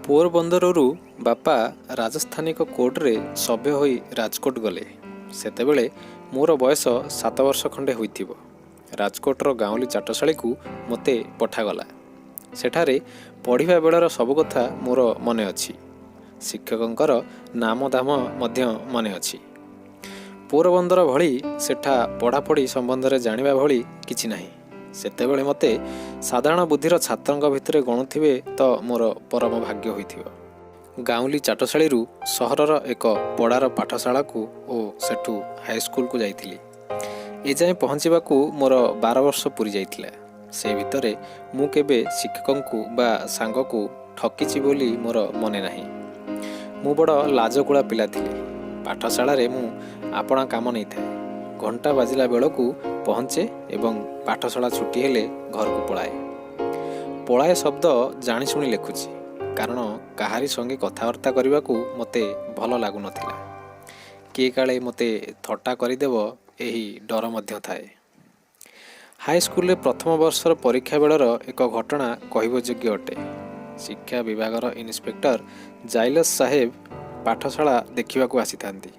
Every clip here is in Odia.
ପୋରବନ୍ଦରରୁ ବାପା ରାଜସ୍ଥାନିକ କୋର୍ଟରେ ସଭ୍ୟ ହୋଇ ରାଜକୋଟ ଗଲେ। ସେତେବେଳେ ମୋର ବୟସ 7 ବର୍ଷ ଖଣ୍ଡେ ହୋଇଥିବ। ରାଜକୋଟର ଗାଉଁଲି ଚାଟଶାଳୀକୁ ମୋତେ ପଠାଗଲା। ସେଠାରେ ପଢ଼ିବା ବେଳର ସବୁ କଥା ମୋର ମନେ ଅଛି। ଶିକ୍ଷକଙ୍କର ନାମ ଧାମ ମଧ୍ୟ ମନେ ଅଛି। ପୋରବନ୍ଦର ଭଳି ସେଠା ପଢ଼ାପଢ଼ି ସମ୍ବନ୍ଧରେ ଜାଣିବା ଭଳି କିଛି ନାହିଁ। ସେତେବେଳେ ମୋତେ ସାଧାରଣ ବୁଦ୍ଧିର ଛାତ୍ରଙ୍କ ଭିତରେ ଗଣୁଥିବେ ତ ମୋର ପରମ ଭାଗ୍ୟ ହୋଇଥିବ। ଗାଉଁଲି ଚାଟଶାଳୀରୁ ସହରର ଏକ ପଡ଼ାର ପାଠଶାଳାକୁ ଓ ସେଠୁ ହାଇସ୍କୁଲକୁ ଯାଇଥିଲି। ଏଯାଏଁ ପହଞ୍ଚିବାକୁ ମୋର 12 ବର୍ଷ ପୂରି ଯାଇଥିଲା। ସେ ଭିତରେ ମୁଁ କେବେ ଶିକ୍ଷକଙ୍କୁ ବା ସାଙ୍ଗକୁ ଠକିଛି ବୋଲି ମୋର ମନେ ନାହିଁ। ମୁଁ ବଡ଼ ଲାଜକୁଳା ପିଲା ଥିଲି। ପାଠଶାଳାରେ ମୁଁ ଆପଣା କାମ ନେଇଥାଏ। ଘଣ୍ଟା ବାଜିଲା ବେଳକୁ ପହଞ୍ଚେ ଏବଂ ପାଠଶାଳା ଛୁଟି ହେଲେ ଘରକୁ ପଳାଏ। ପଳାଏ ଶବ୍ଦ ଜାଣିଶୁଣି ଲେଖୁଛି, କାରଣ କାହାରି ସଙ୍ଗେ କଥାବାର୍ତ୍ତା କରିବାକୁ ମୋତେ ଭଲ ଲାଗୁନଥିଲା। କିଏ କାଳେ ମୋତେ ଥଟ୍ଟା କରିଦେବ, ଏହି ଡର ମଧ୍ୟ ଥାଏ। ହାଇସ୍କୁଲରେ ପ୍ରଥମ ବର୍ଷର ପରୀକ୍ଷା ବେଳର ଏକ ଘଟଣା କହିବା ଯୋଗ୍ୟ ଅଟେ। ଶିକ୍ଷା ବିଭାଗର ଇନ୍ସପେକ୍ଟର ଜାଇଲସ୍ ସାହେବ ପାଠଶାଳା ଦେଖିବାକୁ ଆସିଥାନ୍ତି।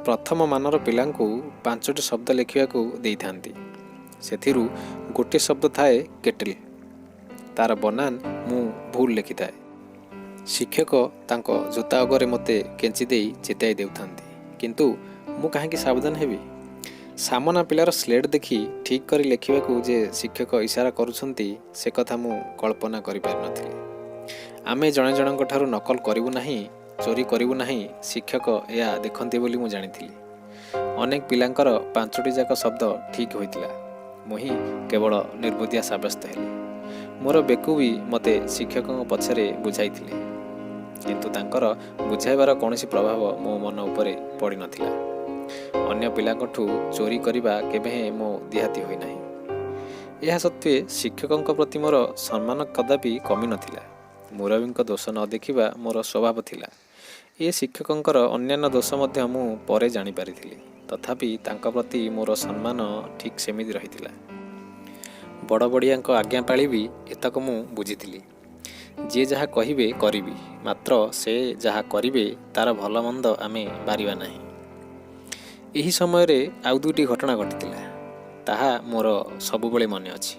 ପ୍ରଥମ ମାନର ପିଲାଙ୍କୁ ପାଞ୍ଚଟି ଶବ୍ଦ ଲେଖିବାକୁ ଦେଇଥାନ୍ତି। ସେଥିରୁ ଗୋଟିଏ ଶବ୍ଦ ଥାଏ କେଟେଲ। ତାର ବନାନ ମୁଁ ଭୁଲ ଲେଖିଥାଏ। ଶିକ୍ଷକ ତାଙ୍କ ଜୋତା ଅଗରେ ମୋତେ କେଞ୍ଚି ଦେଇ ଚେତାଇ ଦେଉଥାନ୍ତି, କିନ୍ତୁ ମୁଁ କାହିଁକି ସାବଧାନ ହେବି? ସାମନା ପିଲାର ସ୍ଲେଟ୍ ଦେଖି ଠିକ୍ କରି ଲେଖିବାକୁ ଯେ ଶିକ୍ଷକ ଇସାରା କରୁଛନ୍ତି, ସେ କଥା ମୁଁ କଳ୍ପନା କରିପାରିନଥିଲି। ଆମେ ଜଣେ ଜଣଙ୍କ ଠାରୁ ନକଲ କରିବୁ ନାହିଁ, ଚୋରି କରିବୁ ନାହିଁ, ଶିକ୍ଷକ ଏହା ଦେଖନ୍ତି ବୋଲି ମୁଁ ଜାଣିଥିଲି। ଅନେକ ପିଲାଙ୍କର ପାଞ୍ଚଟି ଯାକ ଶବ୍ଦ ଠିକ୍ ହୋଇଥିଲା। ମୁଁ ହିଁ କେବଳ ନିର୍ବୁଦ୍ଧିଆ ସାବ୍ୟସ୍ତ ହେଲି। ମୋର ବେକୁବି ମୋତେ ଶିକ୍ଷକଙ୍କ ପଛରେ ବୁଝାଇଥିଲେ, କିନ୍ତୁ ତାଙ୍କର ବୁଝାଇବାର କୌଣସି ପ୍ରଭାବ ମୋ ମନ ଉପରେ ପଡ଼ିନଥିଲା। ଅନ୍ୟ ପିଲାଙ୍କଠୁ ଚୋରି କରିବା କେବେହେଁ ମୋ ଦିହାତି ହୋଇନାହିଁ। ଏହା ସତ୍ତ୍ୱେ ଶିକ୍ଷକଙ୍କ ପ୍ରତି ମୋର ସମ୍ମାନ କଦାପି କମି ନଥିଲା। ମୁରବୀଙ୍କ ଦୋଷ ନ ଦେଖିବା ମୋର ସ୍ୱଭାବ ଥିଲା। ଏ ଶିକ୍ଷକଙ୍କର ଅନ୍ୟାନ୍ୟ ଦୋଷ ମଧ୍ୟ ମୁଁ ପରେ ଜାଣିପାରିଥିଲି। ତଥାପି ତାଙ୍କ ପ୍ରତି ମୋର ସମ୍ମାନ ଠିକ୍ ସେମିତି ରହିଥିଲା। ବଡ଼ ବଡ଼ିଆଙ୍କ ଆଜ୍ଞା ପାଳିବି, ଏତକ ମୁଁ ବୁଝିଥିଲି। ଯିଏ ଯାହା କହିବେ କରିବି, ମାତ୍ର ସେ ଯାହା କରିବେ ତାର ଭଲ ମନ୍ଦ ଆମେ ବାରିବା ନାହିଁ। ଏହି ସମୟରେ ଆଉ ଦୁଇଟି ଘଟଣା ଘଟିଥିଲା। ତାହା ମୋର ସବୁବେଳେ ମନେ ଅଛି।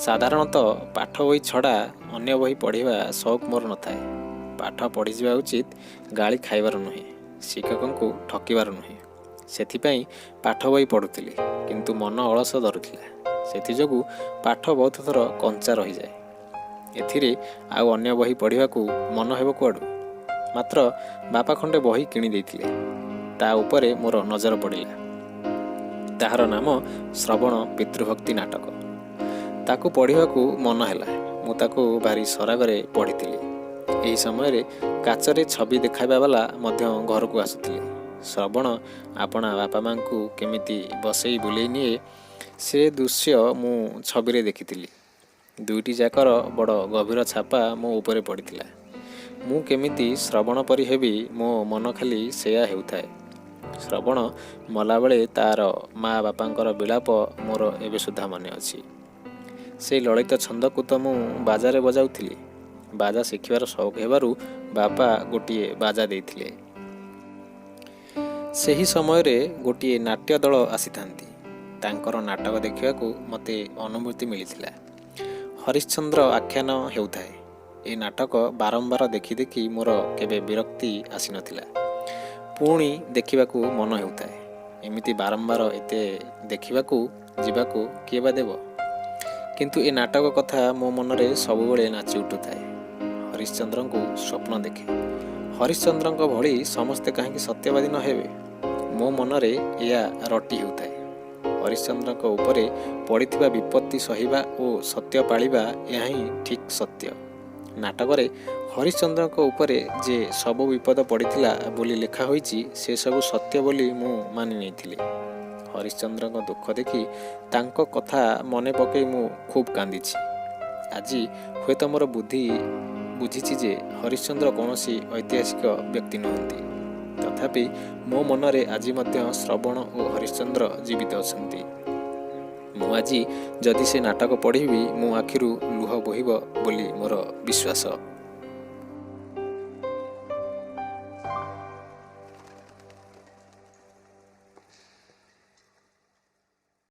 ସାଧାରଣତଃ ପାଠ ବହି ଛଡ଼ା ଅନ୍ୟ ବହି ପଢ଼ିବା ସଉକ ମୋର ନଥାଏ। ପାଠ ପଢ଼ିଯିବା ଉଚିତ, ଗାଳି ଖାଇବାର ନୁହେଁ, ଶିକ୍ଷକଙ୍କୁ ଠକିବାର ନୁହେଁ। ସେଥିପାଇଁ ପାଠ ବହି ପଢ଼ୁଥିଲି, କିନ୍ତୁ ମନ ଅଳସ ଧରୁଥିଲା। ସେଥିଯୋଗୁଁ ପାଠ ବହୁତ ଥର କଞ୍ଚା ରହିଯାଏ। ଏଥିରେ ଆଉ ଅନ୍ୟ ବହି ପଢ଼ିବାକୁ ମନ ହେବ କୁଆଡ଼ୁ? ମାତ୍ର ବାପା ଖଣ୍ଡେ ବହି କିଣି ଦେଇଥିଲେ। ତା ଉପରେ ମୋର ନଜର ପଡ଼ିଲା। ତାହାର ନାମ ଶ୍ରବଣ ପିତୃଭକ୍ତି ନାଟକ। ତାକୁ ପଢ଼ିବାକୁ ମନ ହେଲା। ମୁଁ ତାକୁ ଭାରି ସରାଗରେ ପଢ଼ିଥିଲି। ଏହି ସମୟରେ କାଚରେ ଛବି ଦେଖାଇବା ବାଲା ମଧ୍ୟ ଘରକୁ ଆସୁଥିଲେ। ଶ୍ରବଣ ଆପଣା ବାପା ମାଆଙ୍କୁ କେମିତି ବସେଇ ବୁଲେଇ ନିଏ, ସେ ଦୃଶ୍ୟ ମୁଁ ଛବିରେ ଦେଖିଥିଲି। ଦୁଇଟି ଯାକର ବଡ଼ ଗଭୀର ଛାପା ମୋ ଉପରେ ପଡ଼ିଥିଲା। ମୁଁ କେମିତି ଶ୍ରବଣ ପରି ହେବି, ମୋ ମନ ଖାଲି ସେୟା ହେଉଥାଏ। ଶ୍ରବଣ ମଲାବେଳେ ତାର ମା ବାପାଙ୍କର ବିଳାପ ମୋର ଏବେ ସୁଦ୍ଧା ମନେ ଅଛି। ସେଇ ଲଳିତ ଛନ୍ଦକୁ ତ ମୁଁ ବାଜାରେ ବଜାଉଥିଲି। ବାଜା ଶିଖିବାର ସଉକ ହେବାରୁ ବାପା ଗୋଟିଏ ବାଜା ଦେଇଥିଲେ। ସେହି ସମୟରେ ଗୋଟିଏ ନାଟ୍ୟ ଦଳ ଆସିଥାନ୍ତି। ତାଙ୍କର ନାଟକ ଦେଖିବାକୁ ମୋତେ ଅନୁମତି ମିଳିଥିଲା। ହରିଶ୍ଚନ୍ଦ୍ର ଆଖ୍ୟାନ ହେଉଥାଏ। ଏ ନାଟକ ବାରମ୍ବାର ଦେଖି ଦେଖି ମୋର କେବେ ବିରକ୍ତି ଆସିନଥିଲା। ପୁଣି ଦେଖିବାକୁ ମନ ହେଉଥାଏ। ଏମିତି ବାରମ୍ବାର ଏତେ ଦେଖିବାକୁ ଯିବାକୁ କିଏ ବା ଦେବ? କିନ୍ତୁ ଏ ନାଟକ କଥା ମୋ ମନରେ ସବୁବେଳେ ନାଚି ଉଠୁଥାଏ। ହରିଶ୍ଚନ୍ଦ୍ରଙ୍କୁ ସ୍ୱପ୍ନ ଦେଖେ। ହରିଶ୍ଚନ୍ଦ୍ରଙ୍କ ଭଳି ସମସ୍ତେ କାହିଁକି ସତ୍ୟବାଦୀ ନ ହେବେ? ମୋ ମନରେ ଏହା ରଟି ହେଉଥାଏ। ହରିଶ୍ଚନ୍ଦ୍ରଙ୍କ ଉପରେ ପଡ଼ିଥିବା ବିପତ୍ତି ସହିବା ଓ ସତ୍ୟ ପାଳିବା, ଏହା ହିଁ ଠିକ୍ ସତ୍ୟ। ନାଟକରେ ହରିଶ୍ଚନ୍ଦ୍ରଙ୍କ ଉପରେ ଯେ ସବୁ ବିପଦ ପଡ଼ିଥିଲା ବୋଲି ଲେଖା ହୋଇଛି, ସେସବୁ ସତ୍ୟ ବୋଲି ମୁଁ ମାନି ନେଇଥିଲି। ହରିଶ୍ଚନ୍ଦ୍ରଙ୍କ ଦୁଃଖ ଦେଖି, ତାଙ୍କ କଥା ମନେ ପକାଇ ମୁଁ ଖୁବ୍ କାନ୍ଦିଛି। ଆଜି ହୁଏତ ମୋର ବୁଦ୍ଧି ବୁଝିଛି ଯେ ହରିଶ୍ଚନ୍ଦ୍ର କୌଣସି ଐତିହାସିକ ବ୍ୟକ୍ତି ନୁହନ୍ତି। ତଥାପି ମୋ ମନରେ ଆଜି ମଧ୍ୟ ଶ୍ରବଣ ଓ ହରିଶ୍ଚନ୍ଦ୍ର ଜୀବିତ ଅଛନ୍ତି। ମୁଁ ଆଜି ଯଦି ସେ ନାଟକ ପଢ଼ିବି, ମୋ ଆଖିରୁ ଲୁହ ବୋହିବ ବୋଲି ମୋର ବିଶ୍ୱାସ।